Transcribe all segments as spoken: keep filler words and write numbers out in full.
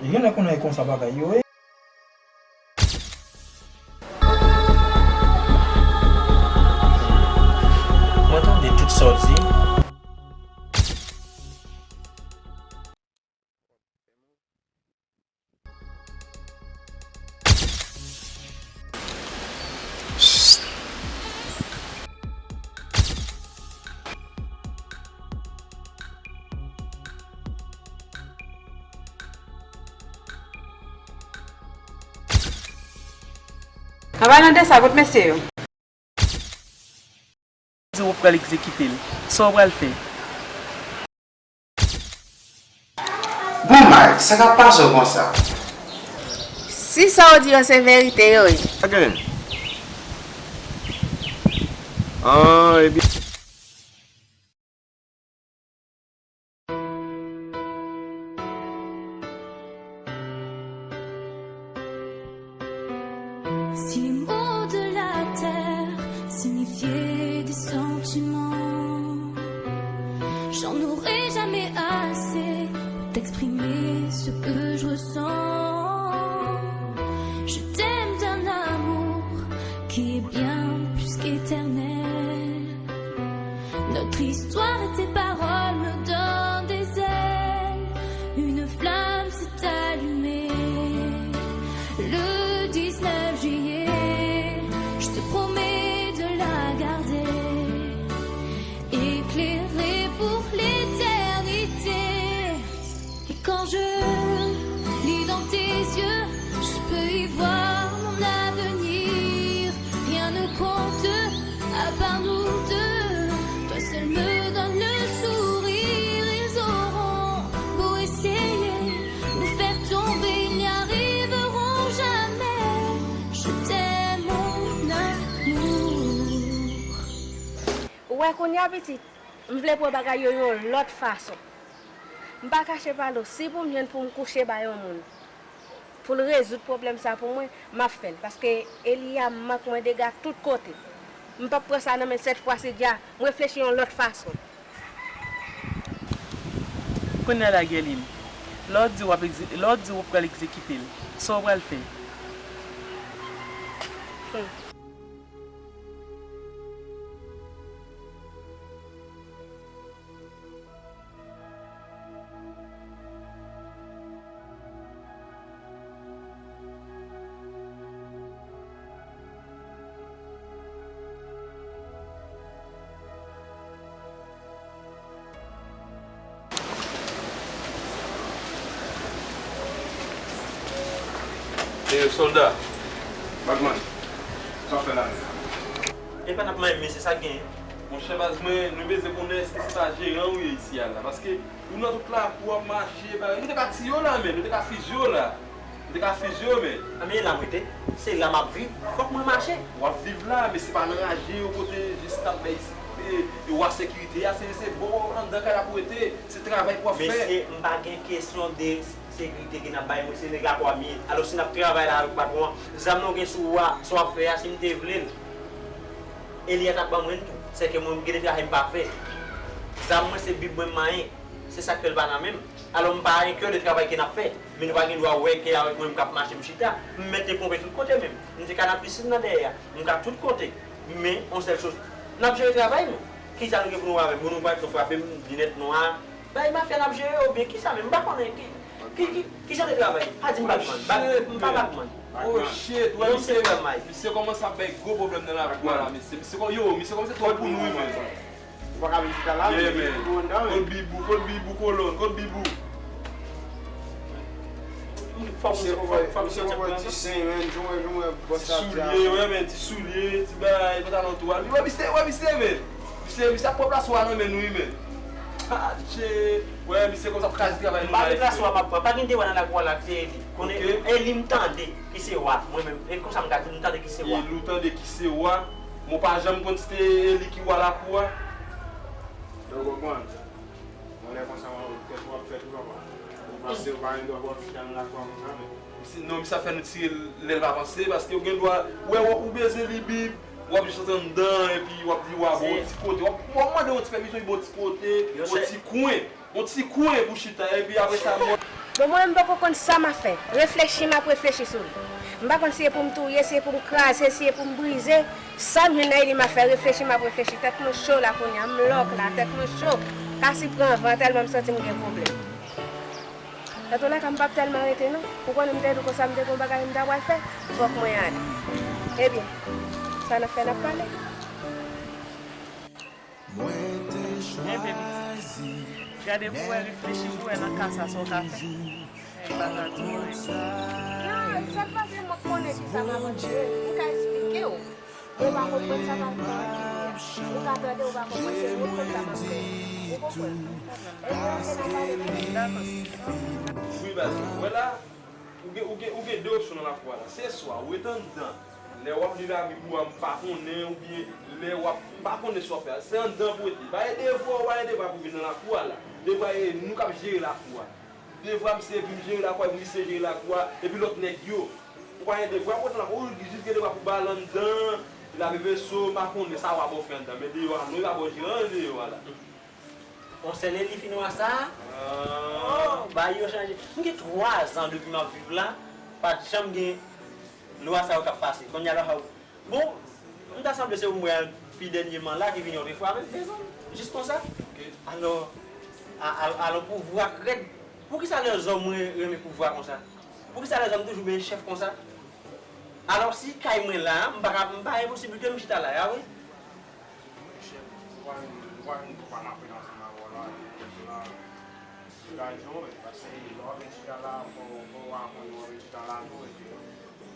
Genlè konnen e konsa bagay yo ye. Mwen tande tout sa w di. An palan de sa, kot mesye yo? Di w pral egzekite l. Sa w pral fè? Bon, Mike, sa k ap pase w konsa? Si sa w di yo se verite yo ye. Again. Ah, ebyen. Si les mots de la terre signifiaient des sentiments, j'en aurais jamais assez pour t'exprimer ce que je ressens. Je t'aime d'un amour qui est bien plus qu'éternel. Notre histoire et tes paroles me donnent des ailes. Une flamme s'est allumée le dix-neuf juillet. Je te promets de la garder éclairée pour l'éternité. Et quand je lis dans tes yeux, je peux y voir mon avenir. Rien ne compte à part nous deux. Toi seul me donnes le sourire. Ils auront beau essayer, nous faire tomber, ils n'y arriveront jamais. Je t'aime, mon amour. Ou wè kounye a, pitit, m vle pran bagay yo yon lòt fason. M pa kache pale w, si pou m jwenn pou m kouche ba yon moun, pou l rezoud pwoblèm sa pou mwen, m ap fè l. Paske Eli a mank mwen dega tout kote. M p ap pran sa nan men l sèt fwa si dja, m reflechi yon lòt fason. Kounye a la, Guerline, lè w di w ap egze-, lè w di w pral egzekite l, sa w pral fè? Hmm. E sòlda, bagman, sa w fè la menm? E pa n ap manyen, mesye, sa k genyen? Monchè, baz mwen, nou bezwen konnen èske se pa jeran ou ye isi a la. Paske ou nan tout lakou w ap mache, bagay. Nou te ka tiye w la, men. Nou te ka fiziye w la. Nou te ka fiziye w, men. A, men e la m rete. Se la m ap viv. Fòk mwen mache. W ap viv la, men se pa nan raje yo kote jis t ap bay e, e wa sekirite a. Se, se bò anndan kay la pou rete. Se travay pou w ap fè. Mesye, m pa gen kesyon de sekirite ke n ap bay mwen, se nèg lakwa m ye. Alò, si n ap travay la avèk patwon an, zam nan w gen sou ou a, sa w ap fè a, si m te vle l, Eli a t ap ban mwen l tou. Sèke mwen, m gen de travay m pa fè. Zam mwen, se bib mwen m manyen. Se sa k fè l pa nan men m. Alò, m pa enkè de travay ke n ap fè. Men nou pa gen dwa wè ke avèk mwen, m k ap mache, m chita. M mèt te ponpe tout kote menm. M te ka nan pisin nan dèyè a. M ka tout kote. Men, yon sèl choz, n ap jere travay nou. Kisa nou gen pou nou wè avè m? Bon, nou pa t frape m, linèt nwa. Bay mafya n ap jere yo oubyen kisa menm? M pa konnen ki, ki, ki, ki jan de travay. Pa di m bagman. Bag-, m pa bagman. Oh shit, wè, misye, misye kòmanse ap bay gwo pwoblèm nan lakou a la, mesye. Misye kò-, yo, misye kòmanse twòp pou nou, wi, men. Ou pa ka vin chita la, yeah, men. Ou anndan, men. Kot bibou, kot bibou, kolòn, kot bibou? Fòk misye, fòk, fòk misye pran ti sen, men, jan w wè, jan w wè bòs la di a. Ti soulye, wè, men, ti soulye, ti bagay, pantalon tou a. Wè, misye, wè, misye, men. Misye, misye ap pran plas ou a nan men nou, wi, men. Adje, wè, misye kòmanse ap kraze travay nou la, frè. M pa gen plas ou a m ap pran. Pa gen de wa nan lakou a la, se Eli. Konnen, ok. Eli m tande ki se wa, mwen menm. E konsa m ka di, m tande ki se wa. Eli w tande ki se wa. Mwen pa janm konn si te Eli ki wa lakou a. Yo konprann. Yon lè konsa, w ap tèt w ap fè tou, papa. Ou panse ou pa gen dwa pou w ap chita nan lakou a konsa, men. Misye, non, misye ap fè nou tire lè l pa panse, paske ou gen dwa, ou wè, ou bezwen li bib, w ap jis antre anndan, epi w ap di, w ap bon ti kote, w ap, w ap mande yon ti pèmisyon, yon ti kote, yon ti kwen, yon ti kwen pou chita, epi apre sa, mò. Bon, mwen menm m poko konn sa m ap fè. Reflechi, m ap reflechi sou li. M pa konn si e pou m touye, si e pou m kraze, si e pou m brize. Sa m jwenn nan li m ap fè, reflechi, m ap reflechi. Tèt mwen cho la kounye a, m lòk la, tèt mwen cho. Ka si pran van tèlman m santi m gen pwoblèm. Nan toulèka, m p ap tèlman rete non. Ou konnen m te di w konsa m te gen yon bagay m ta pral fè. Fòk mwen ale. Ebyen, sa n ap fè, n ap pale. Enben, pitit, gade pou w wè, reflechi pou w wè nan ka sa, sa w ka fè. Ey, bagay pou w wè. Non, sèl pase mwen konnen ki sa m ap andire, m ka eksplike w. Ou pa konprann sa m ap fè an ki byen. Ou ka tande, ou pa konprann, se mwen k konn sa m ap fè. Ou konprann? Ebyen, oke, n a pale, pitit. Dakò, sista. Wi, baz, wè la, ou gen, ou gen, ou gen de opsyon nan lakou a la. Se swa ou ret anndan, lè w ap li lavi pou w a, m pa konnen, oubyen lè w ap, m pa konnen sa w ap fè a. Se anndan pou w rete. Pa gen devwa, ou pa gen devwa pou w vin nan lakou a la. Devwa e nou k ap jere lakou a. Devwa m se vin jere lakou a, epi li se jere lakou a, epi lòt nèg yo. Ou pa gen devwa pou w ret nan lakou, ou jis gen devwa pou w ba l anndan, lave veso, m pa konnen sa w ap fè anndan, men deyò a non, e pa ba w jere anyen deyò a la. On sèl Eli fin wè sa? Oh, bagay yo chanje. M gen twa zan depi m ap viv la, pa t janm gen lwa sa yo k ap pase. Kounye a lwa sa yo. Bon, m ta sanble se ou m wè pi dènyèman la ki vini yon de fwa avèk de zan, jis konsa. Alò, a, a, alò pouvwa k rèd. Poukisa lèzòm renmen pouvwa konsa? Poukisa lèzòm toujou bezwen chèf konsa? Alò, si kay mwen la, m pa ka, m pa gen posiblite m chita la, a wi. Monchè, nou pa vin, nou pa vin pou pa n ap ret ansanm avè w la, epi la, degaje w, men, paske lè w ap vin chita la, fò, fò w a konnen w ap vin chita la tou, epi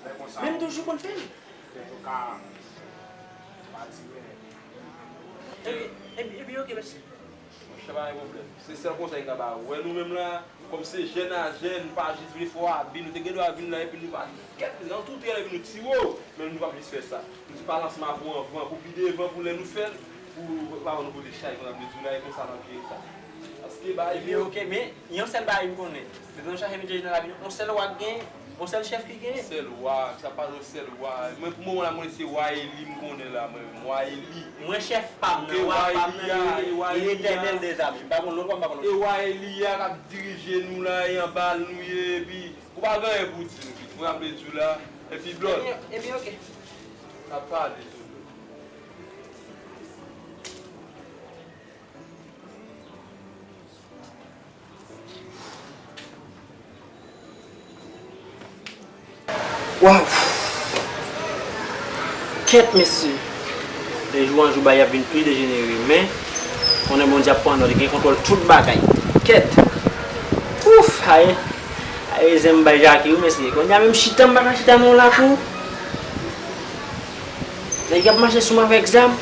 lè konsa. Men m toujou konn fè l. Petèt ou ka pati, men. Epi, epi, epi, oke, mèsi. Monchè, pa gen pwoblèm. Se sèl konsèy m ka ba ou. Wè nou menm la, kòm se jèn a jèn, nou pa jis vle fè w abi, nou te gen dwa vin la epi nou pa t kèt, nan tout rèl epi nou tire w, men nou p ap jis fè sa. Nou di pale ansanm avè w anvan, pou pi devan, pou lè nou fè l, pou pa nou pote chay, konn ap di w la, e konsa n ap jere sa. Paske bagay yo. Ebyen, oke, men yon sèl bagay m konnen. Depi nou chache vin dirije nan lavi nou, yon sèl wa k genyen, yon sèl chèf ki genyen. Sèl wa, sa pa yon sèl wa. Mwen, pou moman la, mwen, se wa Eli m konnen la, mwen menm, wa Eli. Mwen chèf pa m nan, wa pa m nan, li, li Letènèl dèzame. M pa konn lòt wa, m pa konn lòt. E wa Eli a k ap dirije nou la, e anba l nou ye, epi ou pa gen anyen pou w di nou, pitit. Mwen, ap di w la, epi blòd. Ebyen, ebyen, oke. N ap pale tou. Waw! Kèt, mesye! De jou an jou, bagay ap vin pi dejenere, men konnen Bondye ap pran nòt, li gen kontwòl tout bagay. Kèt! Ouf! Aye! Aye, zen m bay Jackie, wi, mesye. Kounye a menm chita, m pa ka chita nan yon lakou. Nèg y ap mache sou m avèk zam.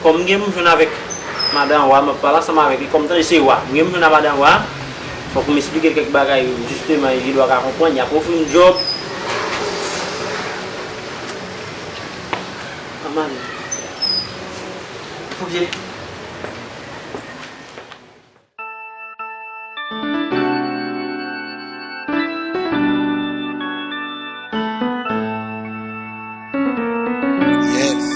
Kòm m gen pou m jwenn avèk madan wa, m ap pale ansanm avèk li, kòm tande se wa. M gen pou m jwenn a madan wa, fòk m esplike l kèk bagay, jisteman, li dwe ka konprann, y ap ofri m djòb. Manman. Oubyen. Yes.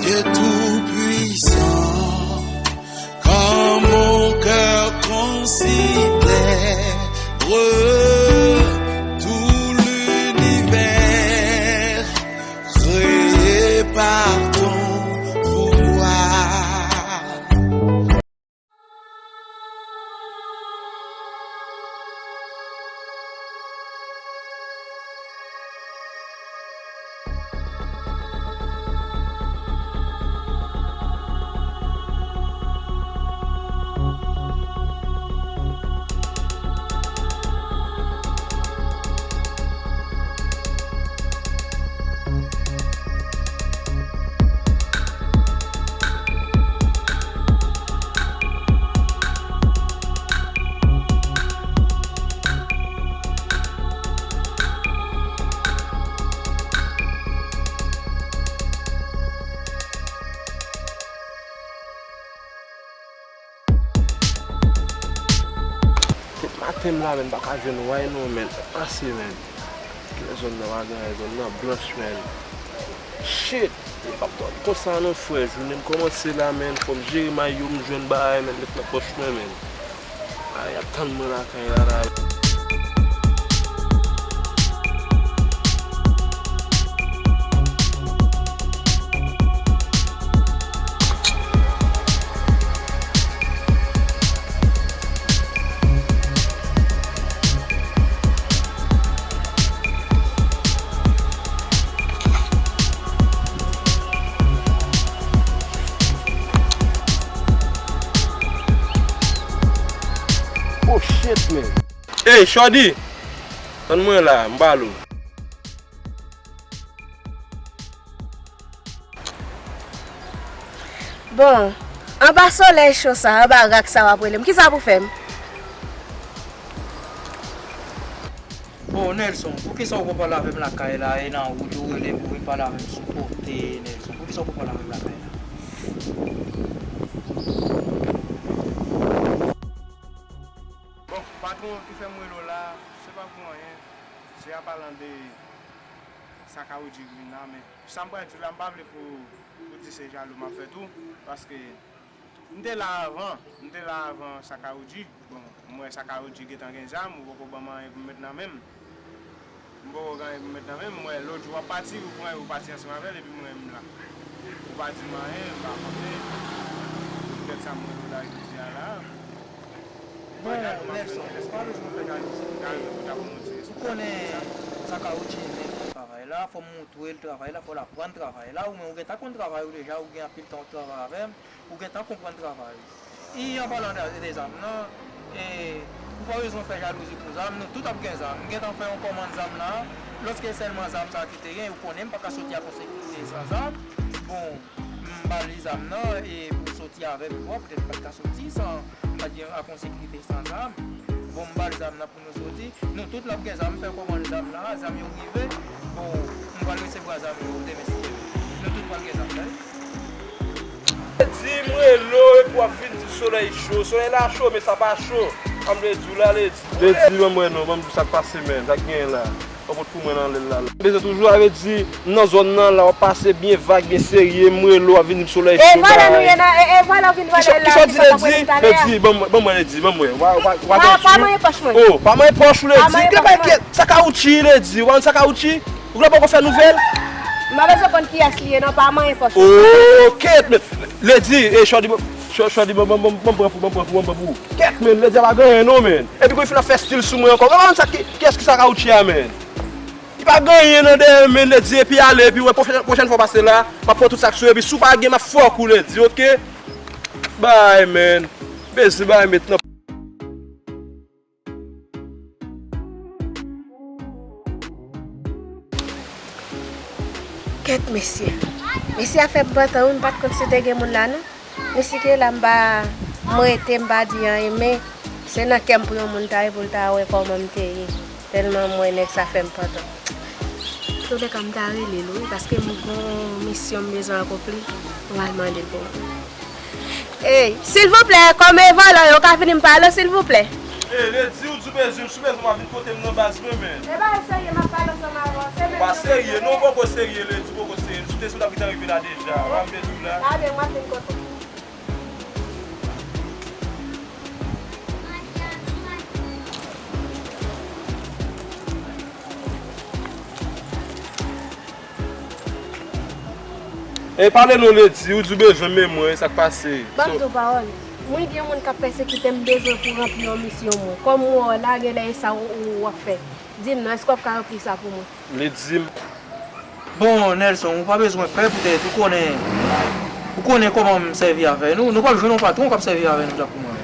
Dieu Tout-Puissant, quand mon cœur considère tout l'univers créé par ton pouvoir. Maten m la, men m pa ka jwenn way non, men. Ase, men. Zòn nan pa gen anyen, zòn nan blanch, man. Shit! E p ap konsa non, frè. Jounen m kòmanse la, man. Fò m jere may yo, m jwenn bagay, man, met nan pòch mwen, man. Ay, y ap tann mwen lakay la, la. Oh shit, man. Hey, Shorty! Tann mwen la, m pale w. Bon, anba solèy cho sa, anba rak sa w ap rele m, kisa pou fè m? Bon, Nelson, poukisa w pa pale avè m lakay la, e nan wout ou rele m pou vin pale avè m sou kote, Nelson? Poukisa w pa pale avè m lakay la? Bon, patwon, ki fè m rele w la, se pa pou anyen. Se an palan de sa Kawoudji vin la, men sa m pral di w la, m pa vle pou, pou di se jalou m ap fè tou, paske m te la avan, m te la avan sa Kawoudji. Bon, m wè sa Kawoudji gentan gen zam, ou poko ban m anyen pou m met nan men m. M poko gen anyen pou m met nan men m, m wè lòt jou w ap pati, ou pran, ou pati ansanm avè l, epi m wè m la. Ou pa di m anyen, m pa konnen. Poutèt sa m rele w la jodi a la. Bon, Nelson, ou pa bezwen fè jalouzi. Ou konnen sa Kawoudji renmen travay la, fò m montre l travay la, fò l aprann travay la. Ou menm, ou gentan konn travay ou deja, ou gen anpil tan w ap travay avè m, ou gentan konprann travay ou. E an palan de, de zam nan, e, ou pa bezwen fè jalouzi pou zam, nou tout ap gen zam. M gentan fè yon kòmann zam la, lòske sèlman zam sa ki te gen, ou konnen m pa ka soti ak yon sekirite san zam. Bon, m ba li zam nan, e pou soti avè m, poutèt m pa t ka soti san, m pa t gen ak yon sekirite san zam. Bon, m ba l zam nan pou nou soti. Nou tout n ap gen zam, fè kòmann zam la, zam yo rive. Bon, m pral resevwa zam yo demen si Dye vle. Nou tout pral gen zam, tande. Ledi, m rele w epi w ap vin di solèy cho. Solèy la cho, men sa pa cho. An m vle di w la, Ledi. Ledi, ban m wè non, ban m di w sa k pase, man. Sa k genyen la? Ou pot pou mwen nan lè la, la. Bezwen toujou, sa vle di, m nan zòn nan la, w ap pase byen vag, byen serye, m rele w, w ap vin di m solèy cho, bagay. E vòlè nou ye nan, e, e vòlè w vin vòlè la, ki sa w di, Ledi? Ledi, ban m, ban m wè, Ledi, ban m wè. Wa, wa, wa, pa manyen pòch mwen. Oh, pa manyen pòch ou, Ledi. Pa manyen pòch mwen. Kèt, sa Kawoudji, Ledi. Ou pa konn sa Kawoudji? Ou la poko fè nouvèl? M pa bezwen konn kiyès li ye, non, pa manyen pòch mwen. Oh, kèt, men. Ledi, e, Shorty, Shorty, ban m pran pou, ban m pran pou, ban m pran pou. Kèt, men, Ledi a pa gen anyen, non, men. Epi kou l fin ap fè stil sou mwen ankò. Ou pa konn sa ki, kiyès ki sa Kawoudji a, men. Li pa gen anyen nan dèyè l, men, Ledi, epi ale, epi wè, pwochèn, pwochèn fwa w pase la, m ap pran tout sa k sou, epi si w pa gen, m ap fè w kou, Ledi, oke? Bay, men. Bezwen bay, met nan. Kèt, mesye. Mesye a fè m pantan, wi, m pa t konn si te gen moun la, non. Mesye ke la m pa, m rete, m pa di anyen, men se nan kè m pou yon moun ta ye pou l ta wè kòman m te ye. Tèlman m wè nèg sa fè m pantan. Antoulèka, m ta rele l, wi, paske m gon misyon m bezwen akonpli, m pral mande l pou mwen. Ey, silvouplè, kòm e vòlò yo ka vini m pale w, silvouplè? Ey, Ledi, ou di w bezwen m, si w bezwen m, w a vin kote m nan baz mwen, men. E pa serye, m ap pale ansanm avè w, se menm jan. Ou pa serye, non, ou poko serye, Ledi, ou poko serye. Si w te sou la, w t ap rive la deja. W ap bezwen w la. Talè, m ap vin kote w. E pale non, Ledi, ou di w bezwen m, men mwen, sa k pase? Ban m di w pawòl. Mwen gen moun k ap pèsekite m, bezwen pou ranpli yon misyon mwen. Kòm ou wè w la, genlè e sa w, w, w ap fè. Di m non, èske w ap ka ranpli sa pou mwen? Ledi m. Bon, Nelson, ou pa bezwen pè poutèt ou konnen, ou konnen kòman m sèvi avè nou. Nou p ap jwenn yon patwon k ap sèvi avè nou tankou mwen.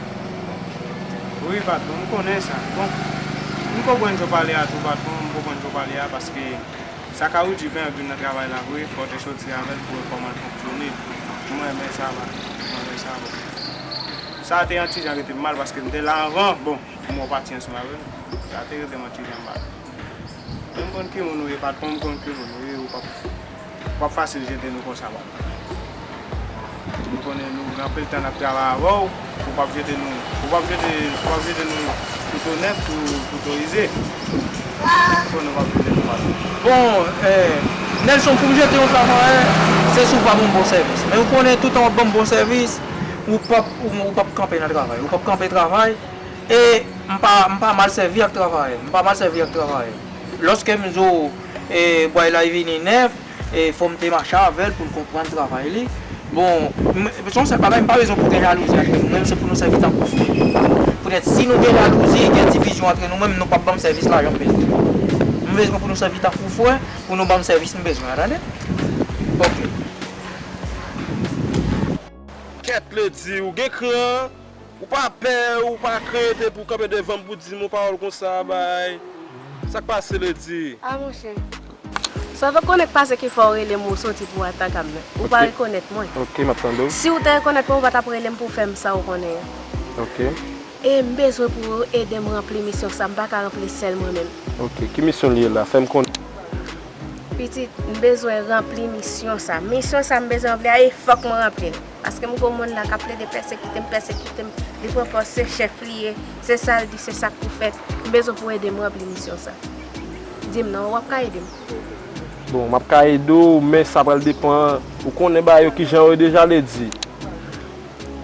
Wi, patwon, m konnen sa. Bon, m konprann jan w pale a tou, patwon, m konprann jan w pale a, paske sa Kawoudji fè an vin nan travay la vre, fò w te soti avè l pou wè kòman l fonksyone. Mwen renmen sa, patwon, mwen renmen sa, bon. Sa te yon ti jan rete m mal paske m te la anvan, bon, m wè w pati ansanm avè l. Sa te rete m yon ti jan mal. Men m konn ki moun ou ye, patwon, m konn ki moun ou ye, ou p ap, w p ap fasil jete nou konsa, patwon. Nou konnen nou gen anpil tan n ap travay avè w. Ou p ap jete nou, ou p ap jete, ou p ap jete nou kouto nèf, kou-, kouto ize. Ou konnen ou p ap jete nou pa. Bon, eh, Nelson, pou m jete yon travayè, se si w pa ban m bon sèvis. Men ou konnen, toutan w ap ban m bon sèvis, ou p ap, ou, ou p ap kanpe nan travay. Ou p ap kanpe travay. E m pa, m pa mal sèvi ak travayè. M pa mal sèvi ak travayè. Lòske m di w, e, bway la vini nèf, e, fò m te mache avè l pou l konprann travay li. Bon, m, se yon sèl bagay, m pa bezwen pou gen jalouzi antre nou menm, se pou nou sèvi tankou frè. Poutèt si nou gen jalouzi, gen divizyon antre nou menm, nou p ap ban m sèvis la jan m bezwen. M bezwen pou nou sèvi tankou frè, pou nou ban m sèvis m bezwen an, tande? Ok. Kèt, Lady, ou gen kran? Ou pa pè, ou pa krent, epi ou kanpe devan m pou di m yon pawòl konsa, bay. Sa k pase, Lady? A, monchè. Sa w te konnen k pase ki fè w rele m ou soti pou atak a m nan. Ou pa rekonèt mwen. Ok, m ap tande w. Si w te rekonèt mwen, ou pa t ap rele m pou w fè m sa ou konnen an. Ok. E m bezwen pou w ede m ranpli misyon sa, m pa ka ranpli l sèl mwen menm. Ok, ki misyon l ye la? Fè m konnen. Pitit, m bezwen ranpli misyon sa. Misyon sa m bezwen ranpli a, e fòk mwen ranpli l. Paske m gon moun la k ap plede pèsekite m, pèsekite m. Li pran pòz se chèf li ye. Se sa l di, se sa k pou fèt. M bezwen pou w ede m ranpli misyon sa. Di m non, w ap ka ede m. Bon, m ap ka ede w, men sa pral depann. Ou konnen bagay yo kijan yo ye deja, Lady.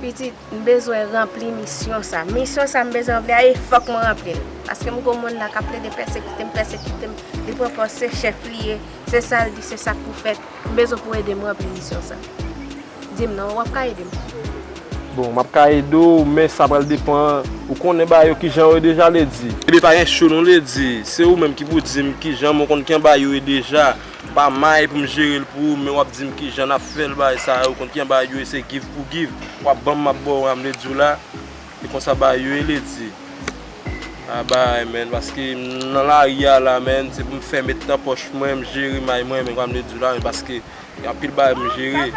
Pitit, m bezwen ranpli misyon sa. Misyon sa m bezwen ranpli a, e fòk mwen ranpli l. Paske m gon moun la k ap plede pèsekite m, pèsekite m. Li pran pòz se chèf li ye. Se sa l di, se sa k pou fèt. M bezwen pou w ede m ranpli misyon sa. Di m non, w ap ka ede m. Bon, m ap ka ede w, men sa pral depann. Ou konnen bagay yo kijan yo ye deja, Lady. Ebe pa gen cho non, Lady. Se ou menm ki pou di m kijan, men w konn kijan bagay yo ye deja. Pa may pou m jere l pou ou, men w ap di m kijan n ap fè l, bagay sa yo, ou konn kijan bagay yo ye, se give pou give. W ap ban m, m ap ba w, m vle di w la. E konsa bagay yo ye, Lady. A bay, men, paske m nan lari a la, men, se pou m fè met nan pòch mwen, m jere may mwen, men, kòm m te di w la, men, paske gen anpil bagay pou m jere.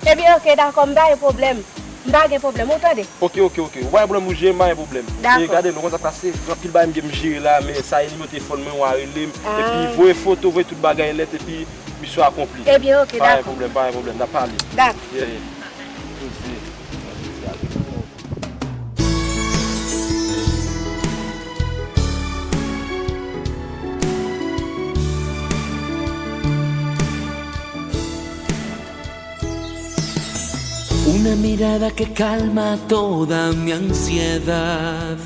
Ebyen, ok, dakò, m pa gen pwoblèm. M pa gen pwoblèm, ou tande? Ok, ok, ok. Ou pa gen pwoblèm pou jere, m pa gen pwoblèm. Dakò. E gade, nou konn sa k pase, gen anpil bagay m gen m jere la, men sa e nimewo telefòn mwen, w a rele m. Ah. Epi voye foto, voye tout bagay nèt, epi misyon akonpli. Ebyen, ok, dakò. Pa gen pwoblèm, pa gen pwoblèm, n a pale. Dakò. Yeah, yeah. Una mirada que calma toda mi ansiedad.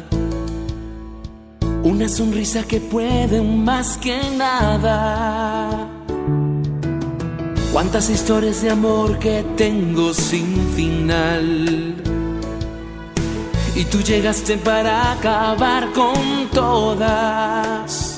Una sonrisa que puede más que nada. Cuántas historias de amor que tengo sin final. Y tú llegaste para acabar con todas.